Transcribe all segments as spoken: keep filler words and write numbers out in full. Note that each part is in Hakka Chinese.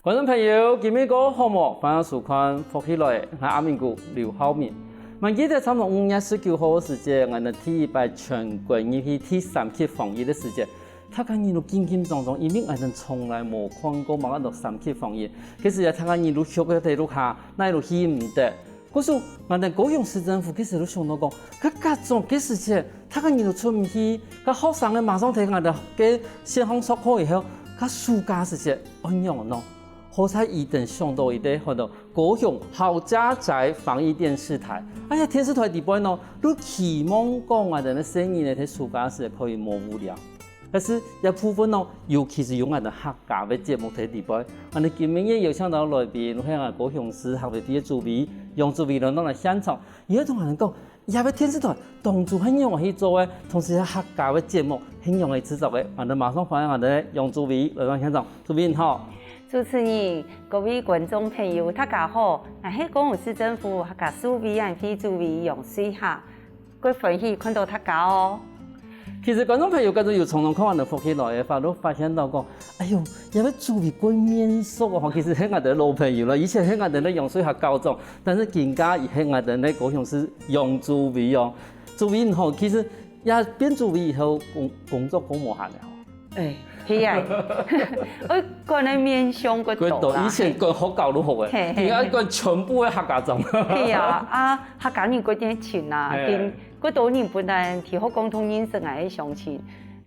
觀眾朋友，今晡日過好無？歡迎收看《福氣來了》，𠊎阿明哥劉浩明。還記得差毋多五月十九號个時節，𠊎等第一擺全國入去第三級防疫个時節，大家人都緊緊張張，因為𠊎等從來無看過麼个三級防疫。該時節大家人都縮在屋下，哪都去毋得。 故所，𠊎等高雄市政府其實都想到講，該該種个時節，大家人都出毋去，該學生仔馬上在𠊎等个線上上課以後，該暑假時節愛仰呢？好彩佢等想到一個，喊做高雄好家宅防疫電視台。哎呀，電視台底背呢，都期望講𠊎等个細人仔在暑假時可以無無聊。 但是這部分哦，尤其是有𠊎等客家个節目在底背。𠊎等今晡日邀請到來賓，係𠊎高雄市客委會个主委楊主委來到來現場，佢會同𠊎等講，這个電視台當初係仰般去做个，同時客家个節目係仰般製作个。𠊎等馬上歡迎𠊎等个楊主委來到現場。主委你好。主持人、各位觀眾朋友，大家好，𠊎係高雄市政府客家事務委員會主委楊瑞霞。 蓋歡喜看到大家哦。其實觀眾朋友，假如有常常看𠊎等福氣來了个話，都發現到講，哎喲，這个主委蓋面熟哦，其實係𠊎等个老朋友了，以前係𠊎等个楊瑞霞校長，但是今下佢係𠊎等个高雄市楊主委哦。主委你好，其實也變主委以後工工作較無閒了吼。 哎，係啊，愛管个面向較多啦。較多，以前管學校就好个，嘿，嘿，今下管全部个客家庄。係啊，啊，客家人較熱情啊，嘿。今較多人本來在學校當中認識𠊎个鄉親，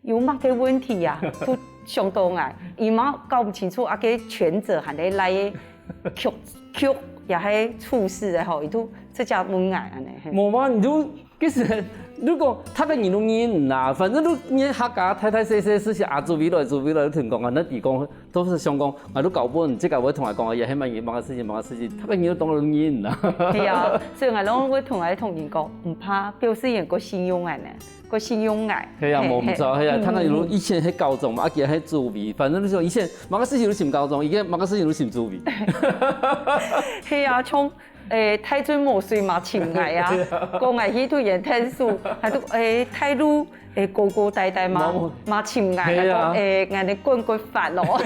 有麼个問題啊，就想到𠊎，佢嘛搞毋清楚啊，該權責還在哪个局局也係處室个吼，佢就直接問𠊎恁呢。嘿。無嘛，你就 其實，如果大家人都認啦，反正都認客家大大細細，事情啊，主委來，主委來，同講啊，該底講都係想講，啊，都搞不好，你這个會同𠊎講，也係麼个麼个事情，麼个事情，大家人都當然認啦。係啊，所以𠊎攏會同𠊎同仁講，毋怕，表示人較信用𠊎呢，較信用𠊎。係啊，嘿，無毋錯，係啊，嗯，大家人都以前係校長嘛，啊，今係主委，反正就係以前麼个事情都尋校長，以前麼个事情都尋主委。係啊，像 欸，大尊無水嘛尋𠊎啊，講𠊎去對人𢯭手，還都欸，大陸欸，高高低低嘛，嘛尋𠊎，係啊。講欸，𠊎个管管法咯。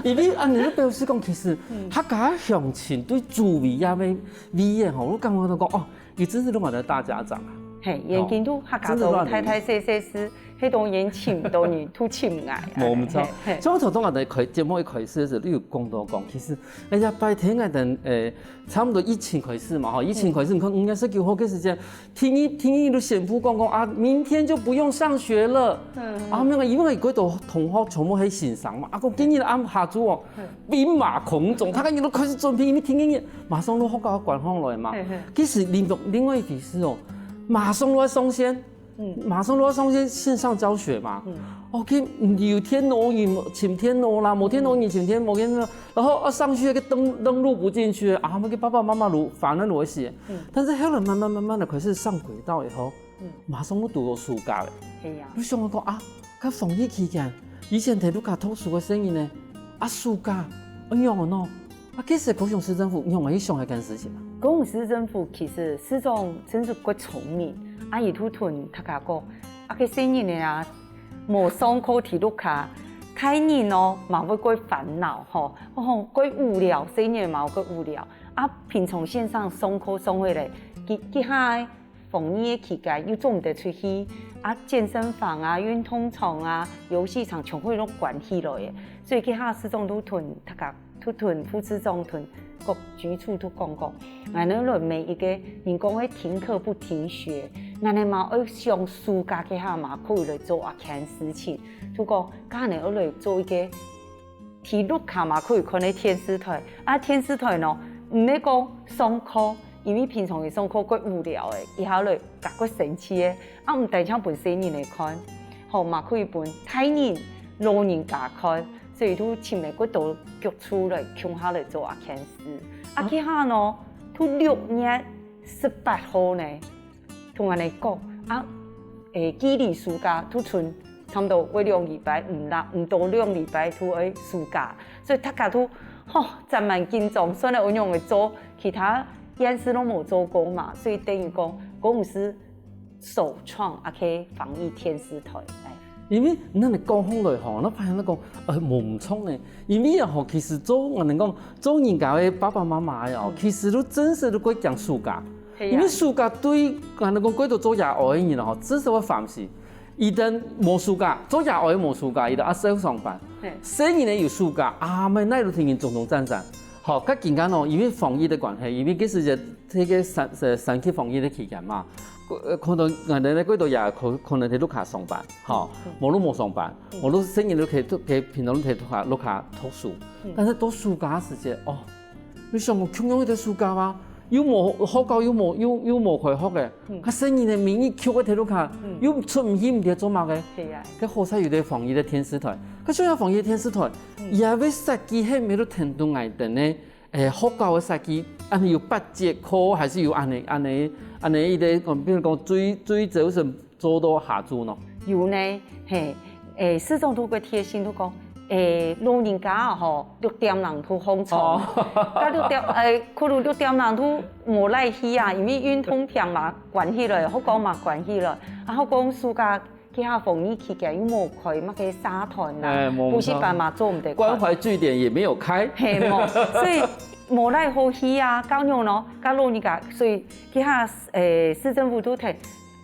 因為恁呢就表示講，其實客家鄉親對主委這个委員吼，我感覺到講，哦，佢真係攏𠊎个大家長啊。嘿，眼睛都客家長，大大細細事， 係當然尋到你，都尋𠊎。無毋著。嘿，嘿。像我頭先𠊎等開節目一開始个時候，你有講到講，其實，哎呀，拜天𠊎等，欸，差不多疫情開始嘛，吼，疫情開始，你看五月十九號个時間，天一天一都宣布講講啊，明天就不用上學了。嗯。啊，沒有，因為幾多同學全部係先生嘛，啊，講今日暗下晝哦，兵馬孔中，大家人都開始準備，因為天一日馬上都學校關放來嘛。嘿，嘿。其實另另外一回事哦，馬上都要上線。 馬上都要上線線上教學嘛。OK，有電腦，尋電腦啦，無電腦，尋電腦，然後啊上去个登登錄不進去啊，那個爸爸媽媽都煩了，都會死。但是後來慢慢慢慢的開始上軌道以後，馬上就堵到暑假了。係啊。你想講啊，該防疫期間，以前在屋下讀書个細人呢，啊暑假，仰般呢？ 啊，其實高雄市政府仰般去想這件事情啊？高雄市政府其實市長真係較聰明，啊，佢就同大家講，啊，該細人仔啊，無上課在屋下，大人哦，嘛會較煩惱吼，哦，較無聊，細人嘛較無聊。啊，平常線上上課上起來，佢佢下 防疫个期間又做毋得出去，啊，健身房啊、運動場啊、遊戲場全部都關起來个。所以這下市長都同大家，都同副市長同各局處都講講，𠊎等來每一個人講會停課不停學，𠊎等嘛愛想暑假這下嘛可以來做這件事情，就講，該𠊎等愛來做一個 在屋下嘛可以看个電視台。啊，電視台呢，毋係講上課，因為平常个上課較無聊个，這下來較較生趣个。啊，毋單淨分細人仔看，吼，嘛可以分大人、老人家看，所以就尋了較多局處來共下來做這件事。啊，這下呢，就六月十八號呢， 同𠊎等講，啊，欸，距離暑假就賰差毋多會兩禮拜，毋啦，毋到兩禮拜就愛暑假，所以大家都，吼，真蠻緊張，算了，仰般个做，其他縣市都無做過嘛，所以等於講，高雄市首創啊，該防疫電視台，欸。因為𠊎等講好來吼，𠊎發現𠊎講，呃，無毋著呢。因為啊吼，其實做𠊎等講做人家个爸爸媽媽个哦，其實都真實都會驚暑假，因為暑假對𠊎等講過多做爺哀个人吼，真實會煩死。佢等無暑假，做爺哀無暑假，佢等啊愛上班。細人仔有暑假，啊，乜哪都天天總總戰戰。好，較緊張哦，因為防疫个關係，因為該時節這個三呃三級防疫个期間嘛，呃，可能𠊎等个過多爺哀可可能在屋下上班，吼，無就無上班，無就細人仔都可以都可以平常都可以屋下屋下讀書，但是到暑假時節哦，你想講共樣一個暑假嘛，又無學校又無又又無開學个，佢細人仔每日屈个在屋下，又出毋去毋知做麼个，該好彩有個防疫个電視台，該像該防疫个電視台，也會設計係無就聽到𠊎等个 誒，學校个設計，恁樣有八節課，還係有恁樣恁樣恁樣一個講，比如講最最早係做到下晝呢？有呢，嘿，誒，市長都過貼心都講，誒，老人家啊吼，六點零就䟘床，該六點，誒，可能六點零就無來去啊，因為運動場嘛關起來，學校嘛關起來，啊，學校暑假 該下防疫期間又無開麼个社團啦，補習班嘛做毋得開。關懷據點也沒有開。係無，所以無來好去啊，教育咯，教老人家，所以該下，誒，市政府都提，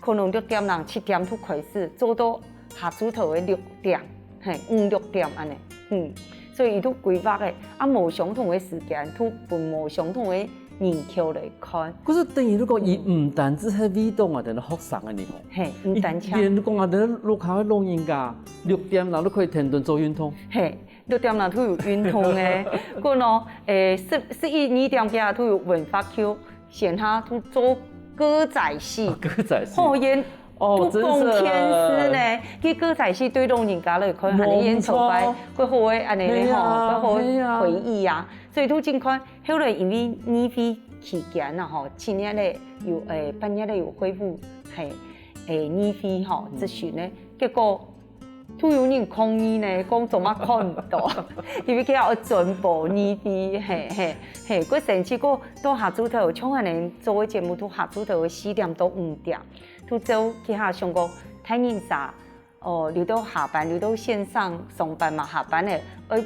可能六點零七點就開始，做到下晝頭个六點，嘿，五六點恁樣，嗯，所以佢都規劃个，啊，無相同个時間，都分無相同个 人口來看。可是等於如果佢毋單止係為著𠊎等个學生个呢吼，嘿，毋單淨。連講𠊎等个屋下个老人家，六點零就可以天天做運動。嘿，六點零就有運動个。過呢，誒，十十一二點幾下就有文化局，線下就做歌仔戲。歌仔戲。好演 哦，都講電視呢，佢歌仔戲對老人家來看，恁樣演出擺，過好个恁樣咧吼，過好回憶啊。所以都盡看，後來因為議會期間啊吼，七月咧有誒，八月咧有恢復，嘿，誒，議會吼質詢咧，結果都有人抗議呢，講做麼看毋到，因為佢愛轉播議會，嘿嘿嘿，過甚至過到下晝頭，像恁樣做个節目，都下晝頭个四點到五點。 都做幾下想講，大人儕，哦，留到下班，留到線上上班嘛，下班了，愛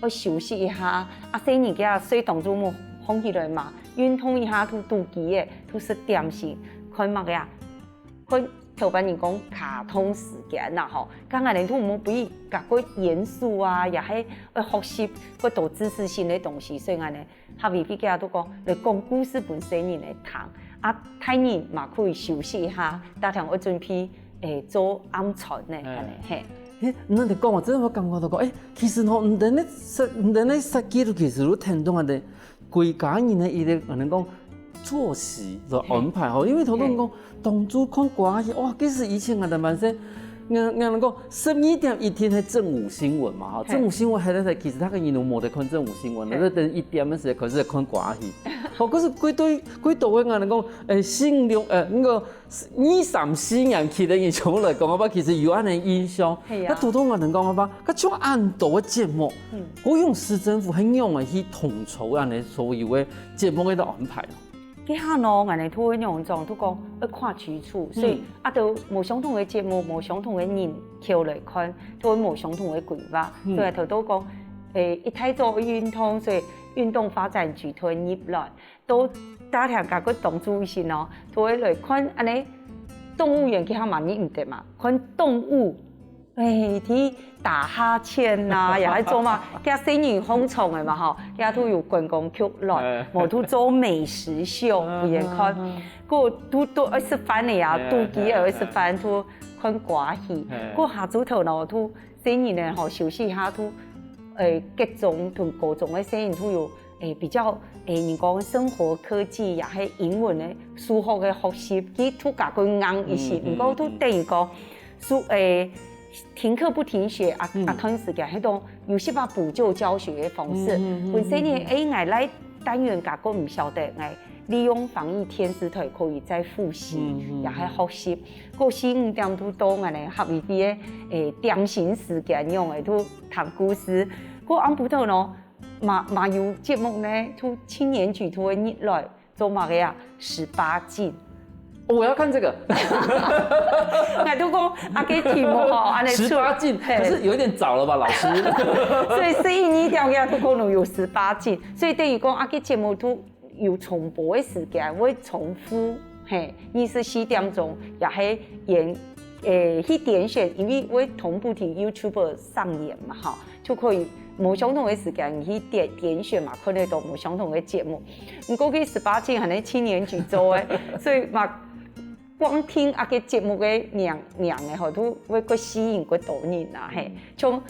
愛休息一下，啊，細人仔睡當中無䟘起來嘛，運動一下，都肚飢个，都食點心，看麼个啊？看頭擺人講卡通時間啦吼，剛剛人都無比較過嚴肅啊，也係愛學習過多知識性个東西，所以恁樣。 客委會佢都講，來講故事分細人來聽，啊，大人嘛可以休息一下，逐天愛準備，誒，做暗餐呢，恁樣，嘿。誒，你恁樣講啊，真个會感覺到講，誒，其實吼，你等个設，你等个設計都其實都聽到啊，規家人个一個，可能講作息个安排吼，因為頭先講， 當初看歌仔戲，哇，其實以前𠊎等還細，𠊎𠊎講十二點一定係正午新聞嘛，吼，正午新聞還在，其實逐個人都無在看正午新聞，都等一點个時間開始看歌仔戲。吼，可是幾多幾多位𠊎等講，誒，新六，誒，該個二三四年級个人全部來講，𠊎其實有恁樣印象。係啊。該頭先𠊎等講，𠊎講，該像恁多个節目，嗯，𠊎想市政府係仰般去統籌恁樣所有个節目个安排。 該下呢，𠊎等都會仰般講，都講愛看基礎，所以啊，都無相同个節目，無相同个人口來看，都會無相同个規劃。所以頭都講，誒，一大早愛運動，所以運動發展局都會入來，都逐條該個動物醫生哦，都會來看恁樣，動物園該下嘛入毋得嘛，看動物 誒，去打哈欠吶，也係做嘛，佢細人䟘床个嘛吼，佢都有觀光局來，無就做美食秀分佢看，過都都愛食飯个呀，肚飢愛食飯，就看歌仔戲，過下晝頭呢，就細人呢吼休息一下，就誒，國中同高中个細人就有誒比較誒，人講生活科技也係英文个數學个學習，佢就較過硬一些，毋過就等於講 就誒，停課不停學啊，啊，段時間，該種有些話補救教學个方式。本身呢，誒，𠊎來單元該個毋曉得，𠊎利用防疫電視台可以再複習，也還學習。過四五點就到𠊎呢，客委會个誒點心時間用个，就聽故事。過暗晡頭呢，嘛嘛有節目呢，就七年級就會入來。 做麼个啊？十八禁。哦，我要看这个。𠊎都讲啊，个题目吼，安尼出，十八禁，嘿可是有一点早了吧，老师？所以十一二点个都可能有十八禁，所以等于讲啊，个节目都有重播的时间，会重复，嘿，二十四点钟也系演，诶，去点选，因为会同步在YouTube上演嘛，哈，就可以无相同的时间，你去点点选嘛，看得到无相同的节目。毋过佢十八禁还能七年级做诶，所以嘛。 光听啊个节目个名名个吼，都会个吸引个多人啊，嘿，像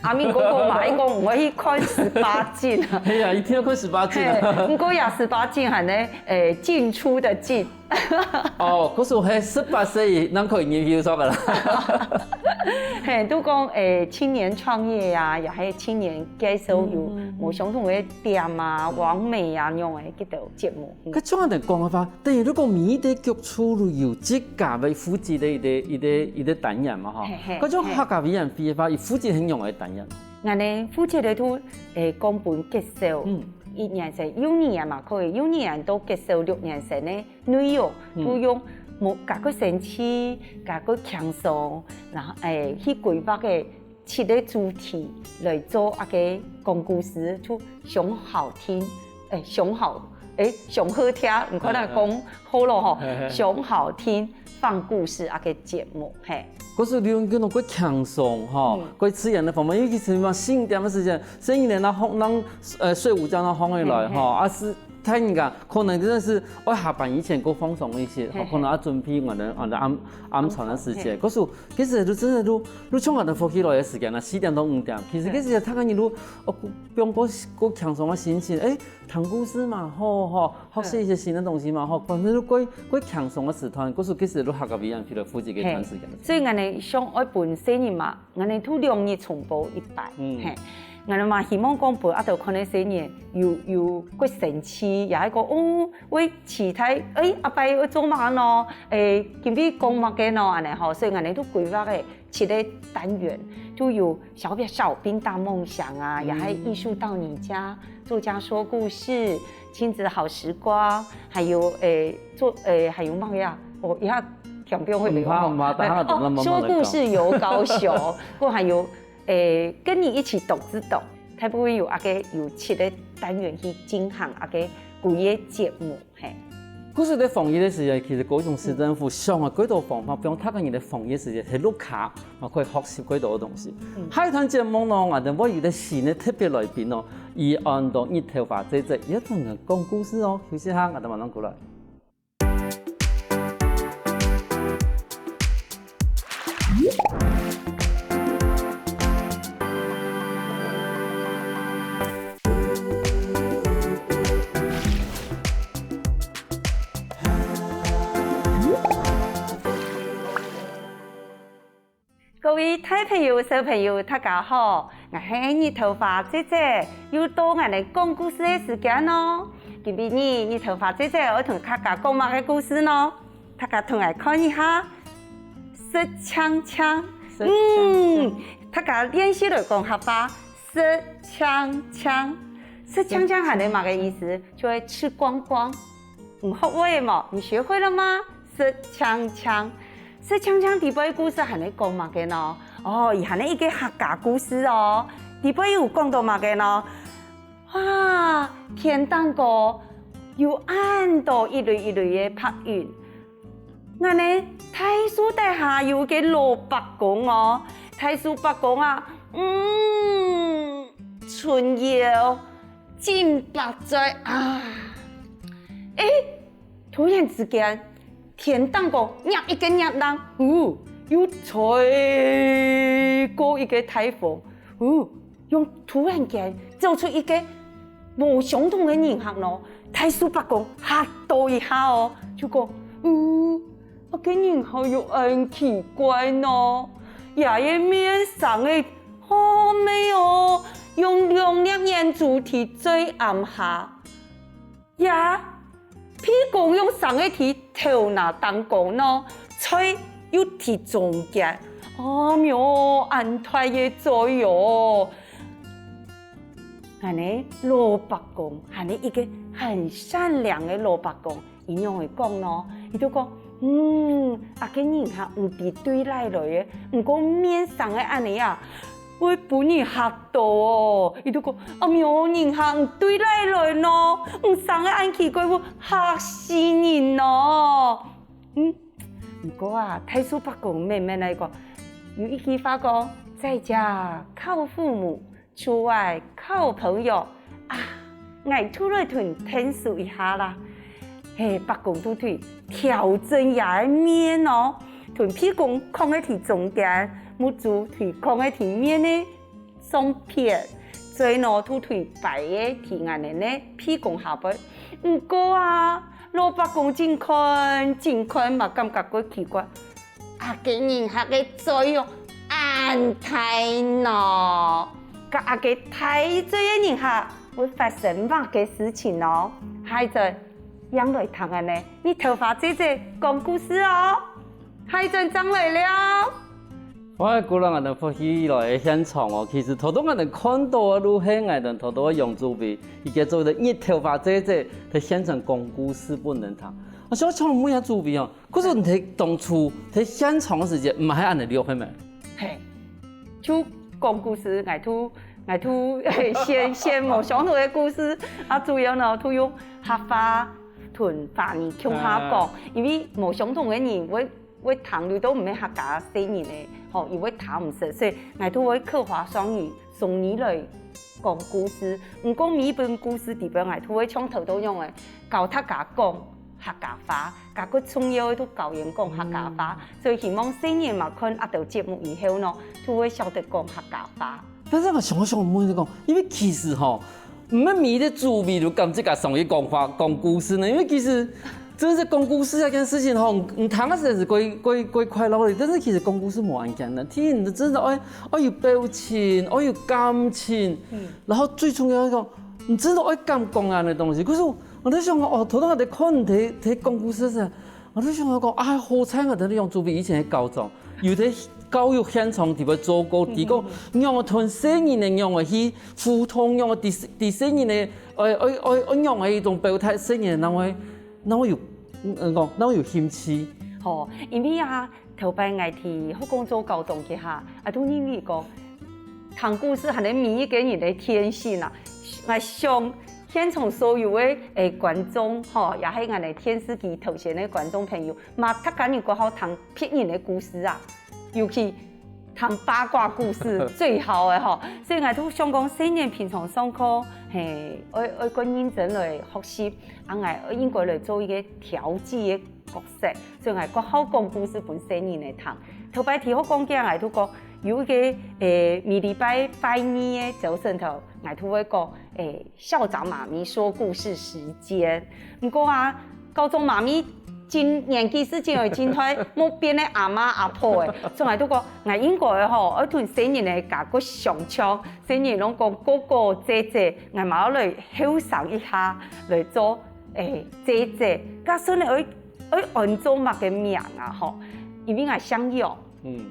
阿明哥哥嘛，伊讲我去看十八禁啊，哎呀，一定要看十八禁啊！嘿，毋过也十八禁还呢，诶，进出的进，哦，可是我还十八岁，能可以入去说个啦。嘿，都讲诶青年创业呀，也还有青年介绍有无相同的店啊、网美啊，那种个个节目。佢这样的讲法，等于如果每一个局处都有自家个负责的一个一个一个单元嘛哈，嘿嘿搿种客家委员会个话，有负责很用的单元。𠊎呢负责个都诶讲本介绍，嗯一年生、幼儿园嘛可以，幼儿园到介绍六年生呢，内容都用无加个生趣、加个轻松，然后诶去规划个七个主题来做啊个讲故事，就上好听，诶上好诶上好听，你看那讲好了吼，上好听放故事啊个节目，嘿。可是利用这种过轻松哈，过自然的方面，尤其是嘛，十一点的时间，十一点那放那呃睡午觉那放下来哈，啊是。他应该可能真的是我下班以前过放松一些，嘿嘿可能要准备我的我的安安床的时间。安床嘿可是其实就真的就就从我的福气来的时间呢，十点到五点，其实其实他跟你就哦不用过过轻松的心情，哎，谈故事嘛，吼吼，学习一些新的东西嘛，吼，反正就过过轻松的时段，可是其实就下个别人去了附近个一段时间。所以我呢想爱本身人嘛， 𠊎呢都两日重播一擺，嗯嘿，𠊎呢嘛希望講分阿斗看个細人有有个神奇，也係講哦，會期待，誒，阿伯會做麼个呢？誒，今日講麼个呢？恁呢吼，所以𠊎呢都規劃个七个單元，都有小小叮噹夢想啊，也還藝術到你家，作家說故事，親子好時光，還有誒做誒還有麼个啊？哦，一下。 強調會袂好。嗯，好，好，好，好，好，好，好，哦，說故事遊高雄，過還有，誒，跟你一起懂之懂，大部分有啊个有七个單元去進行啊个古夜節目，嘿。故事在防疫的時間，其實高雄市政府想啊，幾多方法，比方他跟你的防疫時間，係錄卡，啊，可以學習幾多个東西。下一段節目呢，我等會有一個新的特別來賓哦，佢安到日頭花姐姐，也同人講故事哦。休息下，我等馬上過來。 各位大朋友、小朋友，大家好！𠊎係日頭花姐姐，又到𠊎等講故事个時間咯。今晡日日頭花姐姐愛同大家講麼个故事呢？大家同𠊎看一下，食淨淨。食淨淨。嗯，大家練習來講客話，食淨淨。食淨淨還有麼个意思？就係吃光光。 你學會了嗎？你學會了嗎？食淨淨，食淨淨底背故事還係講麼个呢？哦，佢還係一個客家故事哦。底背有講到麼个呢？哇，天頂高有恁多一蕊一蕊个白雲，恁呢大樹底下有個老伯公哦，大樹伯公啊，嗯，伸腰，真白嘴啊！誒， 突然之間，天頂高𥍉一個𥍉躘，嗚，又吹過一個大風，嗚，又突然間走出一個無相同个人客咯。大樹伯公嚇到一下哦，就講：「嗚，啊，該人客又恁奇怪呢！這个面生个好美哦，用兩粒眼珠在最暗下。」 呀，鼻公用生个在頭那頂高呢，嘴又在中間。哦喲，恁大个嘴哦！恁呢老伯公，恁呢一個很善良个老伯公，佢仰會講呢？佢就講：「嗯，啊該人客毋知對哪來个，毋過面生个恁仔啊，會分人嚇到哦。」佢就講：「啊，無人客毋對哪來喏，毋生个恁奇怪，會嚇死人哦。」嗯，毋過啊，大樹伯公慢慢來講，有一句話講：「在家靠父母， 出外靠朋友啊，𠊎就來同𢯭手一下啦。」嘿，伯公就對調整厥个面哦，同鼻公囥个在中間，目珠對囥个在面个上片，嘴呢就對擺个在𠊎等个鼻公下背。毋過啊，老伯公緊看緊看嘛感覺過奇怪， 啊該人客个嘴哦，恁大呢！該啊該大嘴个人客會發生麼个事情呢？下一轉，正來聽恁仔日頭花姐姐講故事哦。下一轉正來尞。歡迎歸來𠊎等福氣來个現場哦。其實頭頭𠊎等看到个就係𠊎等頭頭个楊主委，佢个做个日頭花姐姐在現場講故事分人聽。啊，想請問一下主委哦， 可是你在當初在現場个時節，毋係恁仔錄係無？嘿，就講故事，𠊎就𠊎就先先無想到个故事，啊主要呢，就用客話同華語共下講，因為無相同个人會會聽，有兜毋係客家細人仔，吼，佢會聽毋識，所以𠊎就會客話雙語，雙語來講故事。毋過每一本故事裡背，𠊎就會像頭到樣仔，教大家講 客家話，該个重要个就教佢講客家話。所以希望細人嘛看啊兜節目以後呢，就會曉得講客家話。但是𠊎想想問你講，因為其實吼，毋係每一個主委都敢自家上去講話、講故事呢，因為其實真係講故事這件事情吼，你聽个時係過過過快樂个，但是其實講故事無恁簡單，聽你真的愛愛有表情，愛有感情，然後最重要一個，你真的愛敢講恁仔个東西。可是 𠊎在想講，哦，頭頭𠊎在看你在在講故事時，𠊎在想講，啊，好彩𠊎在用主委以前个教長，有在教育現場裡背做過，知講仰仔同細人仔仰仔去互動，仰仔知知細人仔，愛愛愛愛仰仔一種表達細人仔，哪會哪會有，嗯，講哪會有興趣。吼，因為啊， 頭擺𠊎在學校做教長該下，啊，都認為講，聽故事還係每一個人个天性啊。𠊎想現場所有个，誒，觀眾吼，也係𠊎等電視機頭前个觀眾朋友，嘛，大家人較好聽別人个故事啊，尤其聽八卦故事最好个吼。所以𠊎都想講，細人平常上課，嘿，愛愛較認真來學習，啊，𠊎應該來做一個調劑个 角色，所以𠊎較好講故事分細人仔聽。頭擺在學校講个，𠊎就講有一個，誒，每禮拜拜二个朝晨頭，𠊎就會講，誒，校長媽咪說故事時間。毋過啊，校長媽咪真年紀時節會真大，無變个阿媽阿婆誒，所以𠊎就講，𠊎應該吼，愛同細人仔較較相像，細人攏講哥哥姐姐，𠊎嘛愛來後生一下，來做，誒，姐姐。該順仔愛 愛安做麼个名啊吼？因為𠊎姓楊，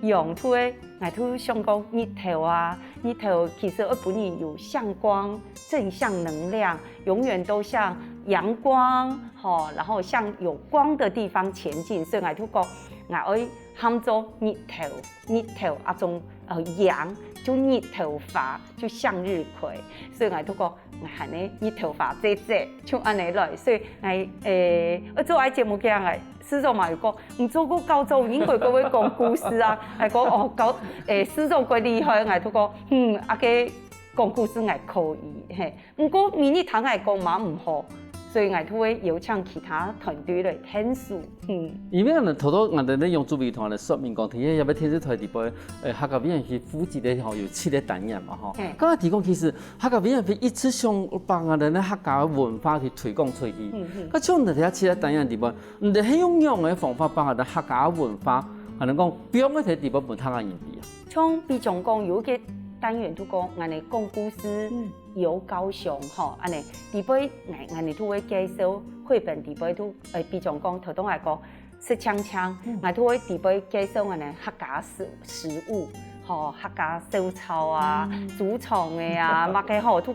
楊就會，𠊎就想講日頭啊，日頭其實愛分人有向光、正向能量，永遠都向陽光吼，然後向有光的地方前進，所以𠊎就講，𠊎愛喊做日頭，日頭啊種呃楊，就日頭花，就向日葵，所以𠊎就講 𠊎喊你日頭花姐姐，就恁仔來。所以𠊎，誒，愛做𠊎節目个𠊎，事長嘛有講，你做過校長，應該較會講故事啊。𠊎講，哦，校，誒，事長較厲害，𠊎就講，嗯，啊該講故事𠊎可以，嘿。毋過每日聽𠊎講嘛毋好，所以𠊎就會邀請其他團隊來𢯭手，嗯。因為𠊎等頭頭𠊎等用主委同𠊎等說明講，第一，也愛電視台裡背，誒，客家委員會負責个吼，有七個單元嘛吼。嘿。剛才提供其實 客家委員會一直想幫𠊎等个客家文化去推廣出去。嗯，嗯。該像你這七個單元裡背，你等係用仰仔个方法幫𠊎等客家文化，還能講放个在裡背分大家人知啊？像比將講有一個單元就講，𠊎等講故事，遊高雄吼，恁仔，裡背𠊎𠊎等就會介紹繪本裡背就，誒，比將講，頭先𠊎講 食淨淨，𠊎就會裡背介紹𠊎等客家食食物，吼，客家燒草啊、豬腸个啊，麼个吼，透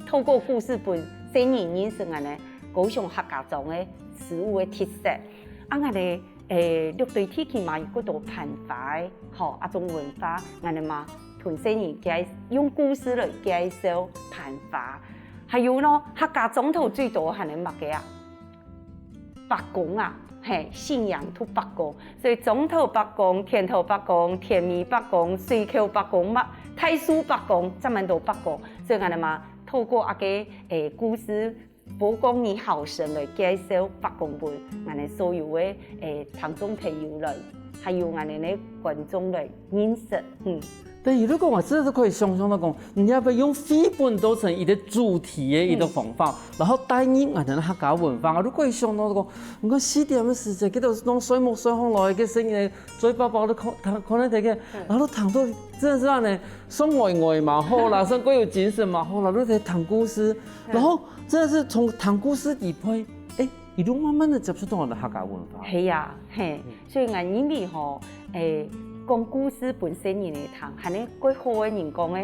透過故事分細人認識𠊎等高雄客家庄个食物个特色。啊，𠊎兜，誒，六堆地區嘛有幾多攀花个，吼，啊，種文化，𠊎兜嘛同細人介，用故事來介紹攀花。還有呢，客家庄頭最多還係麼个啊？伯公啊，嘿，信仰讀伯公，所以庄頭伯公、田頭伯公、田尾伯公、水口伯公嘛，大樹伯公，這滿多伯公，所以𠊎兜嘛透過啊个，誒，故事， 無講你好生來介紹伯公分，𠊎兜所有个，誒，聽眾朋友來，還有𠊎兜个觀眾來認識，嗯。對，如果我真的是可以想像到講，你要不要用繪本做成一個主題的一個方法，然後帶入𠊎兜个客家文化？如果想到講，你看四點的時間，佢兜弄睡目睡好來，个聲音，嘴巴巴都看，看，看得到个，然後聽到真的是恁呢， 算呆呆嘛好啦，算過有精神嘛好啦，你在聽故事，然後真的是從聽故事底背，誒，一路慢慢的接觸到𠊎兜客家文化。係啊，嘿，所以𠊎認為吼，誒，講故事分細人仔聽，還係過好个人講个，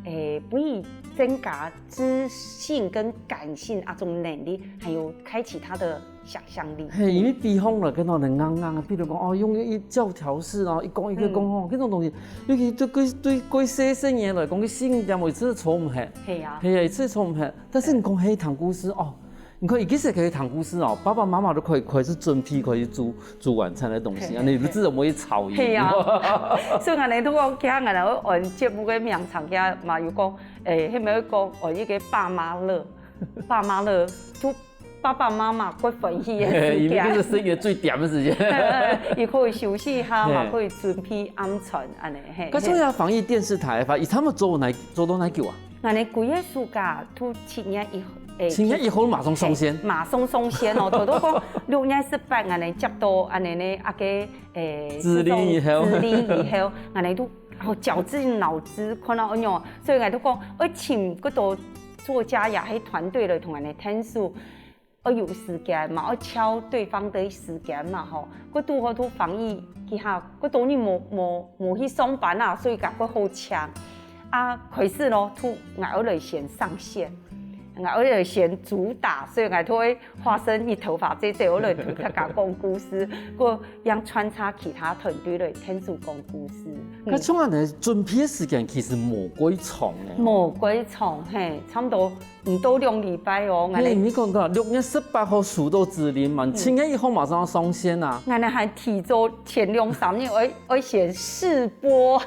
誒，可以增加知性跟感性啊種能力，還有開啟他的 想像力。嘿，因為比方來，跟到人硬硬，比如講哦，用一教條式哦，一講一個講吼，這種東西，尤其對對對細細人來講，佢心裡面真的坐毋核。係啊。係啊，真的坐毋核。但是你講嘿聽故事哦，你看，佢其實可以聽故事哦，爸爸媽媽都可以開始準備，可以煮煮晚餐的東西，嘿，嘿，你不知怎麼會吵贏。係啊。所以𠊎兜都講，今日𠊎兜安節目个名稱，今日嘛有講，誒，係毋係講哦，一個爸媽樂，爸媽樂，就 爸爸媽媽過歡喜个時間。因為這是生意最甜的時間。佢可以休息一下嘛，可以準備暗餐恁呢，嘿。該所以啊，防疫電視台个話，佢差不多做哪做到哪久啊？𠊎兜幾月暑假，都七月一，誒，七月一號馬上上線。嘿，馬上上線哦，頭頭講六月十八，𠊎兜接到恁呢呢，啊个，誒，指令以後。指令以後，𠊎兜都哦絞盡腦汁，看到哎喲，所以𠊎兜講，愛尋幾多作家也係團隊來同𠊎兜𢯭手。 愛有時間嘛，愛敲對方个時間嘛吼。該堵好堵防疫，佢下該多日無無無去上班啊，所以佢較好請。啊，開始咯，就𠊎愛來先上線，𠊎愛來先主打，所以𠊎就會化身一頭髮，這這愛來同大家講故事，過樣穿插其他團隊來𢯭手講故事。嗯。該像恁呢準備个時間其實無幾長呢。無幾長，嘿，差不多 毋到兩禮拜哦，𠊎兜。嘿，你講到六月十八號收到指令嘛，七月一號馬上要上線啊。𠊎兜還提早前兩三日，愛愛先試播，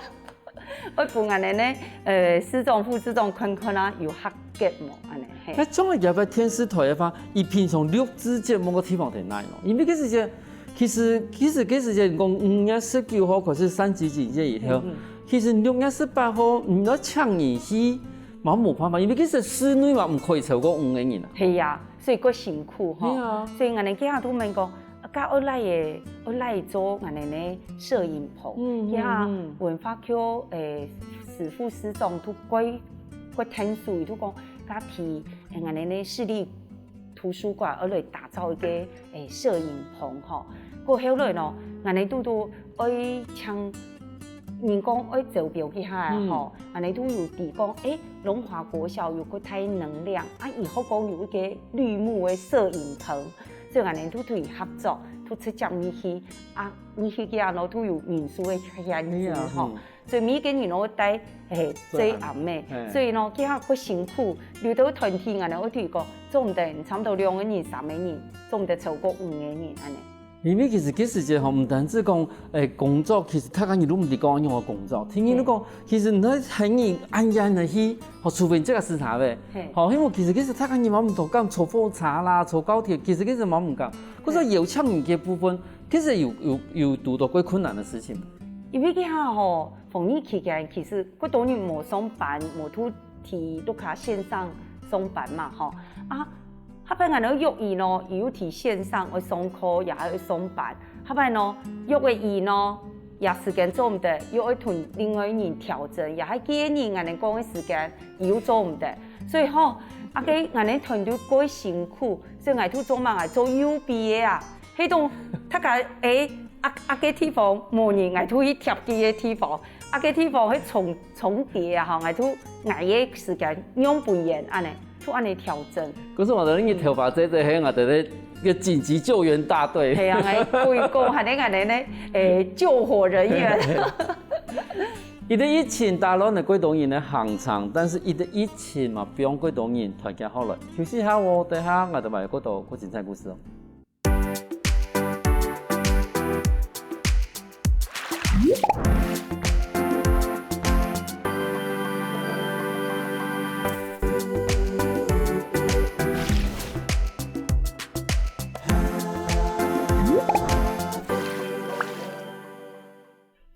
愛分𠊎兜呢，呃，市長、副市長看看啊，有合格無？恁呢，嘿。該中央个電視台个話，佢平常錄製節目个地方在哪呢？因為該時節，其實其實該時節，你講五月十九號開始三級警戒以後，其實六月十八號，你要請人去， 嘛無辦法，因為其實室內嘛毋可以超過五個人啊。係啊，所以較辛苦吼。係啊。所以𠊎兜今下都問講，啊，該愛哪位，愛哪位做𠊎兜呢攝影棚？嗯，今下文化局，誒，市副市長都較較𢯭手，佢都講，該去，誒，𠊎兜呢市立 圖書館，愛來打造一個，誒，攝影棚吼。過後來呢，𠊎兜都愛請人講愛招標去下吼，𠊎兜都有提供，誒，龍華國小有個太陽能亮，啊，以後講有一個綠幕个攝影棚，所以𠊎兜都對合作，都直接入去，啊，入去个啊，都有民宿个限制吼。 所以每個人都帶，嘿，最暗个。所以呢，佢下較辛苦，有兜團體𠊎兜會對講，做毋得，差不多兩個人、三個人，做毋得超過五個人恁呢。因為其實該時節吼，毋單止講，誒，工作，其實大家人都毋知講仰般工作。第二，你講，其實你在喊人恁樣个去，吼，除非你這個時差吔。吼，因為其實其實大家人嘛毋多敢坐火車啦，坐高鐵，其實其實嘛毋敢。可是邀請人个部分，其實有有有堵到較困難个事情。因為佢下吼， 防疫期間，其實較多人無上班，無都在屋下線上上班嘛吼。啊，下擺𠊎兜約佢呢，佢又在線上愛上課，也愛上班。下擺呢，約个佢呢，也時間做毋得，又愛同另外人調整，也係該日𠊎兜講个時間，佢又做毋得。所以吼，啊該𠊎兜團隊較辛苦，所以𠊎就做麼个做右臂个啊。 該種大家，誒，啊啊該地方無人，𠊎就去貼佢个地方，啊該地方係重重疊啊吼，𠊎就𠊎个時間用分佢恁呢。都恁樣調整。可是我的那个頭发这这黑，我的那个紧急救援大队。係啊，哎，歸个還係恁樣呢，誒，救火人員。一个疫情打亂了幾多人的行程，但是一个疫情嘛，放幾多人團結好來。休息下哦，等下我等埋過多過精彩故事哦。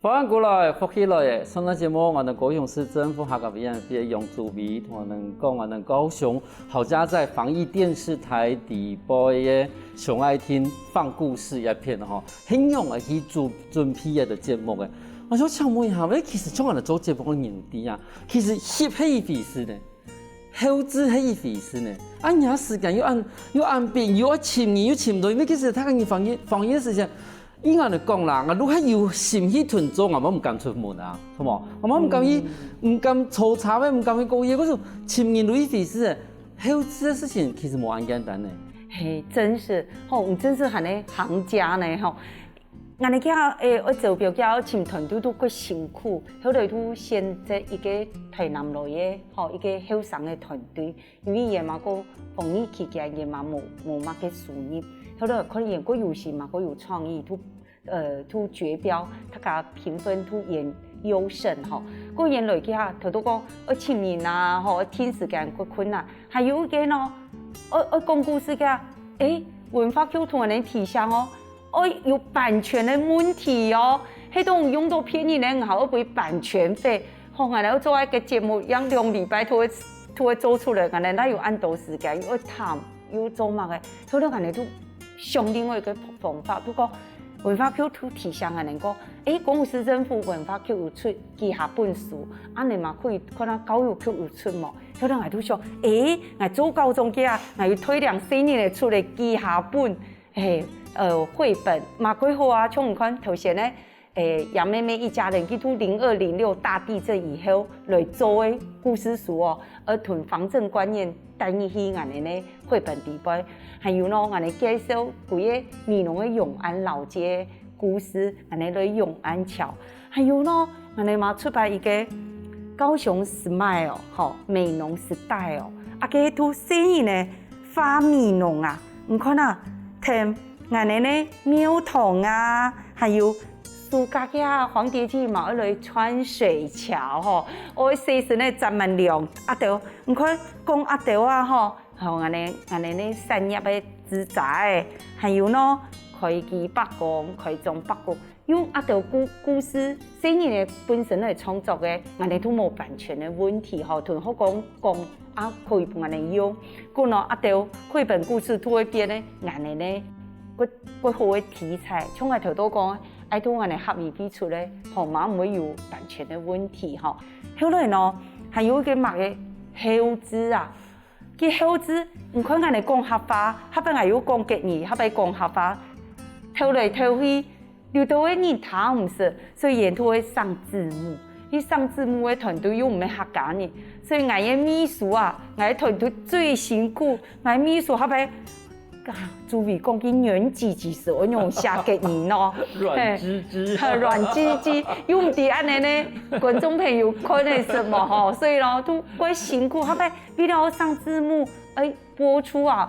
歡迎過來，福氣來了！上段節目，𠊎等高雄市政府客家委員會个楊主委同𠊎等講，𠊎等高雄好佳哉防疫電視台底背个上愛聽放故事一片吼，很勇的去準準備个節目个。𠊎想請問一下，喂，其實像𠊎等做節目个人知啊，其實翕係一回事呢，後製係一回事呢，啊，你時間又恁又恁緊，又愛尋人又尋毋到，因為其實大家人防疫防疫个時間。 應該來講啦，𠊎如果有心去囤做，𠊎嘛毋敢出門啊，係無？𠊎嘛毋敢去，毋敢坐車仔，毋敢去過夜，可是尋人就一回事，後製个事情其實無恁簡單呢。嘿，真是，吼，你真是喊个行家呢，吼。𠊎等佢，誒，愛招標，佢尋團隊都過辛苦，後來都選擇一个台南來个，吼，一个後生个團隊。 因為佢嘛个防疫期間佢嘛無無麼个收入，後來看佢个有心嘛个有創意，都呃都絕標，大家評分都很優勝吼。个原來佢啊，頭都講愛尋人啊，吼，愛定時間个困難，還有一个呢，愛愛講故事个，誒，文化局同𠊎等提醒哦，愛有版權个問題哦，係當用到別人呢，𠊎還愛賠版權費。 吼，𠊎等愛做一个節目，用兩禮拜都會都會做出來，𠊎等哪有恁多時間，又愛談，又做麼个，所以𠊎等都想另外一个方法。不過文化局都提醒𠊎等講，誒，高雄市政府文化局有出幾下本書，恁樣嘛可以看下教育局有出無？所以𠊎都想，誒，𠊎做校長个啊，𠊎有推廣細人仔出个幾下本，誒，呃，繪本嘛，幾好啊，像你看頭先呢， 誒，楊妹妹一家人，佢都零二零六大地震以後來做个故事書哦，呃，同防震觀念帶入去𠊎等个繪本底背。還有呢，𠊎等介紹幾个美濃个永安老街故事，𠊎等來永安橋。還有呢，𠊎等嘛出版一个高雄Smile哦，吼，美濃Style哦，啊，該都細人仔畫美濃啊，你看啊，添 𠊎等个廟堂啊，還有暑假个啊，黃蝶記嘛，愛來穿水橋吼，愛洗身个浸滿涼。阿斗，你看講阿斗啊吼，吼，𠊎等𠊎等个產業个資材，還有呢，開基伯公、開莊伯公，用阿斗故故事，細人仔本身來創作个，𠊎等都無版權个問題吼，同學講講 啊，可以分𠊎等用。故呢，啊，兜繪本故事都會變呢，𠊎等呢，个个好个題材，像𠊎頭到講，愛同𠊎等合理提出來，吼，嘛毋會有版權个問題吼。後來呢，還有一个麼个猴子啊，佢猴子，你看𠊎等講客話，下擺𠊎又講國語，下擺講客話，透來透去， 有兜个人聽毋識，所以𠊎兜會上字幕。去上字幕个團隊又毋係客家人，所以𠊎个秘書啊，𠊎个團隊最辛苦。𠊎个秘書下擺，啊，主委講佢軟唧唧時，𠊎仰寫國語呢？軟唧唧。嘿，軟唧唧，又毋知恁樣呢，觀眾朋友看得識無吼？所以咯，都怪辛苦。下擺為了上字幕，哎， 播出啊，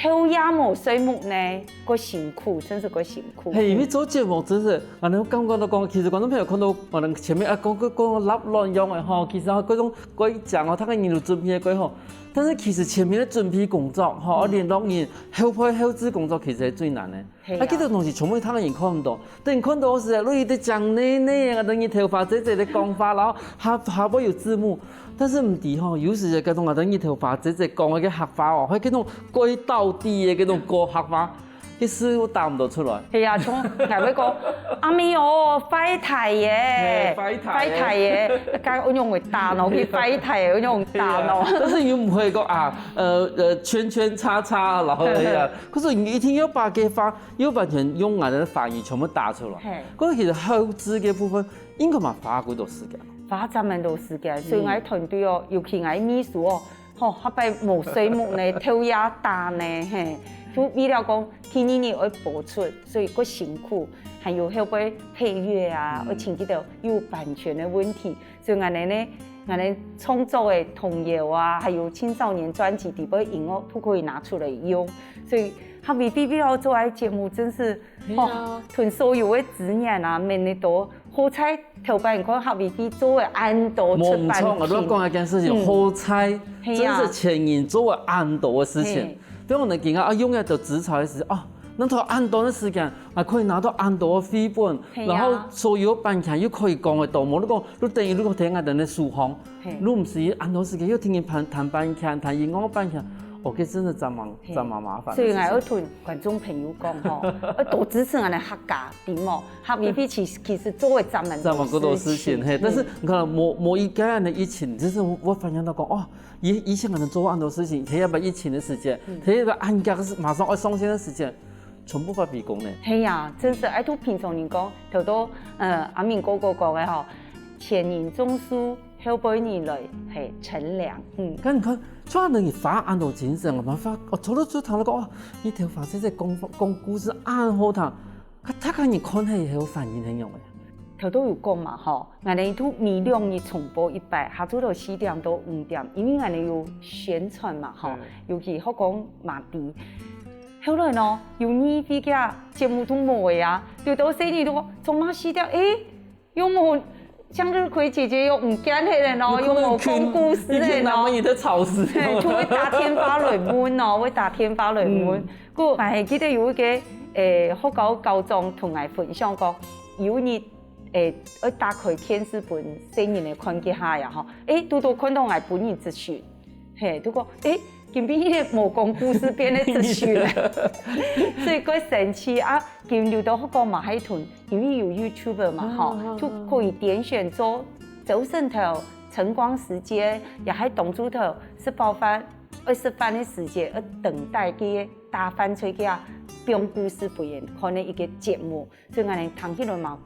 頭夜無睡目呢，个辛苦，真是个辛苦。嘿，因為做節目真是，啊，你感覺到講，其實觀眾朋友看到我們前面啊，講講講立亂樣个吼，其實啊，各種各樣哦，大家人都準備个好，但是其實前面的準備工作吼，聯絡人、後背後製工作其實係最難的。係啊。啊，這个東西全部大家人看毋到， 等看到時，你一直講呢呢，啊，等於頭髮姐姐个講法，然後下下背有字幕，但是毋知吼，有時个該種啊，等於頭髮姐姐講个客話哦，還該種怪到底个該種高客話，一時又打毋到出來。係啊，像𠊎會講，阿咪哦，壞忒耶，嘿，壞忒耶。壞忒耶，該用會打喏，佢壞忒耶，用打喏。對啊，但是你又毋會講啊，呃呃，圈圈叉叉，然後那个，可是你一定要把該話 又完全用𠊎个華語全部打出來。嘿。可是其實後製个部分應該嘛花幾多時間。花真蠻多時間，所以𠊎團隊哦，尤其𠊎秘書哦，吼，下擺無睡目呢，頭也打呢，嘿，就為了講第二日愛播出，所以較辛苦，還有後背配樂啊，嗯。愛請佢兜有版權个問題，所以𠊎等呢，𠊎等創作个童謠啊，還有青少年專輯裡背音樂都可以拿出來用，所以客委會為了做个節目，真是，係啊。吼，同所有个資源啊，每日都好彩頭擺你看客委會做个恁多出版品。無毋著，𠊎都講一件事情，嗯。好彩，係啊。真是前人做个恁多个事情。係。比如講，你今下啊，用一个執照个時間，啊，拿到恁多个時間，還可以拿到恁多个繪本，係啊。然後所有版權又可以講得到，無你講，你等於你講聽𠊎等个書房，係。你毋使恁多時間又聽人談，談版權，談音樂版權，哦，這真的真蠻，係。真蠻麻煩个事情。所以𠊎愛同觀眾朋友講吼，愛多支持𠊎等客家，對無？ 客委會其實，其實做个真蠻多，真蠻多事情，事情，嘿，但是你看，嗯。某，某一个恁个疫情，就是我發現到講，哦，以，以前可能做過恁多事情，特別疫情个時間，嗯。特別恁个馬上愛上線个時間，全部發飛光呢。係啊，真是，哎，都平常人講，頭到，呃，阿明哥哥講个吼，前人種樹，後輩人來，嘿，乘涼，嗯。但你看，像恁个人花恁多精神，𠊎發，哦，頭到就談到講，哦，你頭發這些講，講故事恁好聽， 客家人看起來有反應係仰仔？頭都有講嘛吼，𠊎等都每兩日重播一擺，下晝頭四點到五點，因為𠊎等有宣傳嘛吼，嗯。尤其學光馬蹄。後來呢，有二位个節目都無个啊，有兜細人都講，做麼四點？誒，又無 向日葵姐姐又毋見忒了喏，又無講故事了喏。你可能群，你群男朋友在吵死。嘿，就會打電話來問喏，會打電話來問。嗯。故𠊎還記得有一個，誒，學校校長同𠊎分享過，有一日，誒，愛打開電視分細人仔看一下呀吼，誒，堵到看到𠊎本人質詢， 嘿，就講，誒，今晡日無講故事變得哲學了，所以蓋神奇啊！今有兜學校嘛，還同，因為有YouTuber嘛，吼，嗯，嗯，嗯。就可以點選做朝晨頭晨光時間，也還當晝頭食飽飯，愛食飯个時間，愛等待佢打飯出去啊，講故事分人看个一個節目。 所以𠊎等聽起來嘛，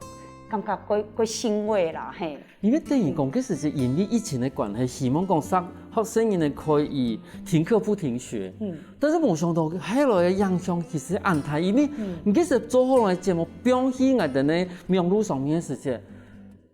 感覺蓋，蓋欣慰啦，嘿。因為等於講，其實係因為疫情个關係，希望講，上，學生人仔可以停課不停學。嗯。但是無想到，後來个影響其實恁大，因為，嗯。你其實做好來節目，放去𠊎等个網路上面个時間，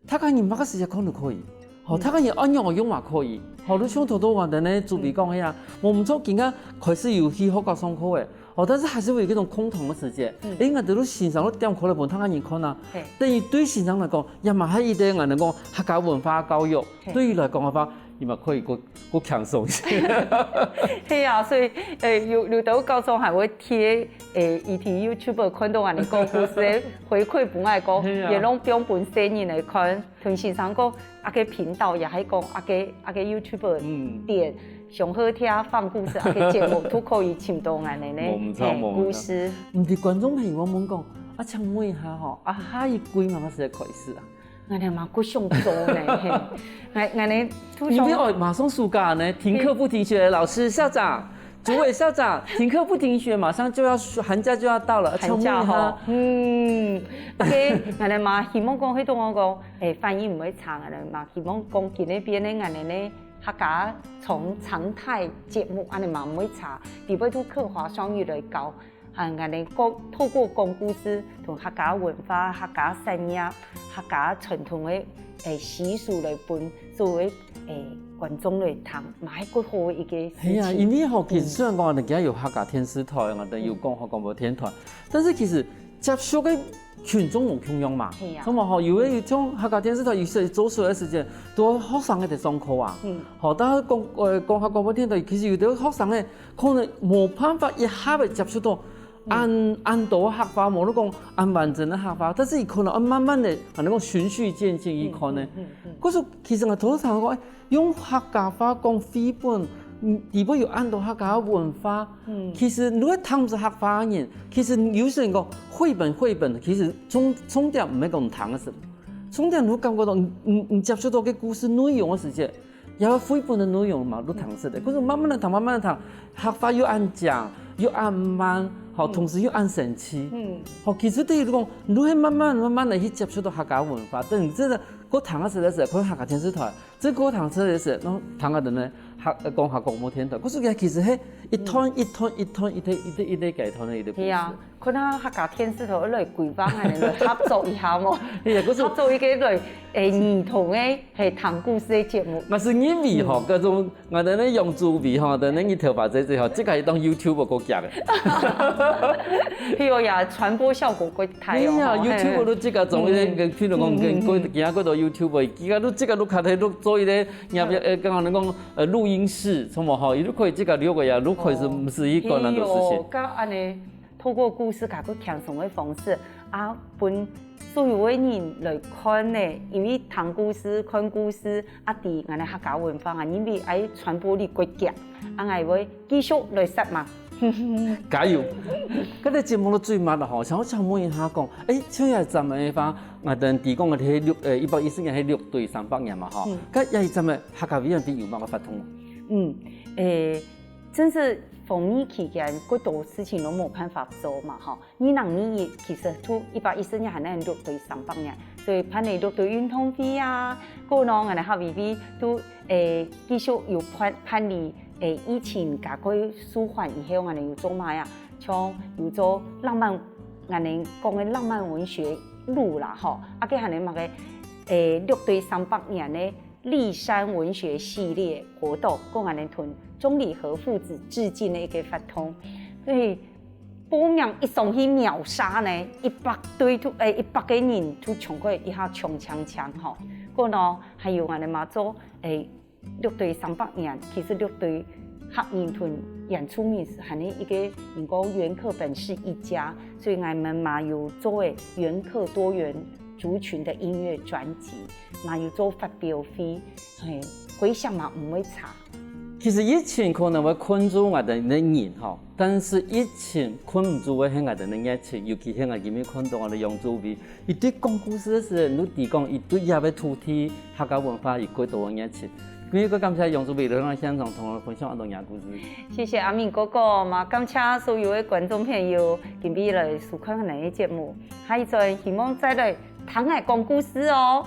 大家人麼个時間看都可以，吼，嗯。大家人愛仰仔用嘛可以，吼，你像頭到𠊎等个主委講个啊，嗯。無毋著，今下開始有去學校上課个，吼，但是還是會有這種空堂个時間，嗯。誒，𠊎等都先生都點開來分大家人看啊，嘿。等於對先生來講，也嘛係一個𠊎等講客家文化教育，嘿。對佢來講个話，佢嘛可以過 較輕鬆一些。係啊，所以，誒，有，有兜校長還會貼，誒，佢在YouTube看到恁樣講故事，回饋分𠊎講，係啊。也攏放分細人來看，同先生講，啊个頻道也係講，啊个，啊个YouTube，嗯。點，上好聽放故事，啊个節目都可以尋到恁樣呢，無毋著，嘿，無毋著。故事。毋知觀眾朋友有問講，啊，請問一下吼，啊，下一季嘛，麼个時節開始啊？ 𠊎等嘛，還想做呢，嘿。𠊎，𠊎等都想，你不要馬上暑假呢，停課不停學，老師、校長、主委、校長，停課不停學，馬上就要暑，寒假就要到了，寒假吼，請問一下。嗯，OK，𠊎等嘛，希望講，迄種講，誒，反應毋會差，𠊎等嘛，希望講今晡日个𠊎等呢，客家常，常態節目，恁樣嘛毋會差，裡背都客話雙語來教。 啊，𠊎等講，透過講故事，同客家文化、客家產業、客家傳統个，誒，習俗來分所有个，誒，觀眾來聽，嘛係蓋好个一個事情。係啊，因為吼，其實雖然講𠊎等今日有客家電視台，𠊎等有講客廣播電台，但是其實接觸个群眾無共樣嘛。係啊。所以吼，有个有種客家電視台，有時做事个時間，都學生个在上課啊。嗯。吼，但是講，呃，講客廣播電台，其實有的學生个 可能無辦法一下仔接觸到恁，恁多客話，無你講恁完整个客話，但是佢可能愛慢慢仔，恁樣講循序漸進去看呢。嗯，嗯，嗯，嗯。可是其實𠊎頭先講，誒，用客家話講繪本，嗯，裡背有恁多客家文化，嗯。其實你會聽毋識客話个人，其實有時人講繪本，繪本，其實重，重點毋係講聽个時，重點你會感覺到你，你，你接觸到个故事內容个時節， 也有繪本个內容嘛，都聽識个。可是慢慢仔聽，慢慢仔聽，客話又恁靚，又恁慢，吼，嗯。同時又恁神奇。嗯。吼，其實等於講，你會慢慢慢慢仔去接觸到客家文化，等於真个，過聽个時節，可能客家電視台，這个聽出來是，喏，聽下等呢，客講客講無聽到，可是佢其實係一段一段一段一段一段一段改段的一个故事。係啊，看到客家電視台來規劃，還能來合作一下無？係啊，可是合作一个來，誒，兒童个，係聽故事个節目。但是因為吼，嗯，該種，𠊎等呢用主委吼，等呢你頭髮這這吼，這个當 YouTube 个過強个。係哦呀，傳播效果過大哦。係啊，吼，YouTube 都這个種，嘿，跟譬如講，跟，嗯，嗯，嗯，跟其他過多 YouTube，其他都這个都看得都做一个 你也不要，呃，剛剛能講，呃，錄音室，什麼吼，佢都可以自家錄个呀，都可以是，哦，毋使去管恁多事情。係哦，該恁呢，透過故事，較過輕鬆个方式，啊，分所有个人來看呢，因為聽故事、看故事，啊，知𠊎等客家文化啊，因為愛傳播力過強，啊，𠊎會繼續來說嘛。加油！該个節目到最尾了吼，想要請問一下講，誒，像這站个話， 𠊎等提供个係六，呃，一百一十年係六堆三百年嘛吼。嗯。該這一站个客家委員會有麼个活動無？嗯，誒，正是防疫期間，過多事情都無辦法做嘛吼。二零二一其實都一百一十年還係六堆三百年，所以辦理六堆運動會啊，過後呢，𠊎等客委會都，誒，繼續有辦，辦理，誒，疫情較過舒緩以後，𠊎等有做麼个啊？ 像有做浪漫，𠊎等講个浪漫文學路啦吼，啊，該還有麼个，誒，六堆三百年个驪山文學系列活動，講𠊎等同鍾理和父子致敬个一个活動。所以報名一上去秒殺呢，一百對都，誒，一百个人都衝過一下衝鏘鏘吼。過後呢，還有𠊎等嘛做，誒， 六堆三百年，其實六堆客人同原住民還係一个，人講原客本是一家，所以𠊎等嘛有做个原客多元族群的音樂專輯，嘛有做發表會，嘿，回響嘛毋會差。其實疫情可能會困住𠊎等个人吼，但是疫情困毋住个係𠊎等个熱情，尤其係𠊎今日看到𠊎等楊主委， 佢對講故事个時，你都知講佢對這个土地、客家文化有幾多个熱情。今日个感謝楊主委來到現場同𠊎分享恁多个故事。謝謝阿明哥哥，嘛感謝所有个觀眾朋友今日來收看𠊎个節目。下一轉希望再來聽𠊎講故事哦。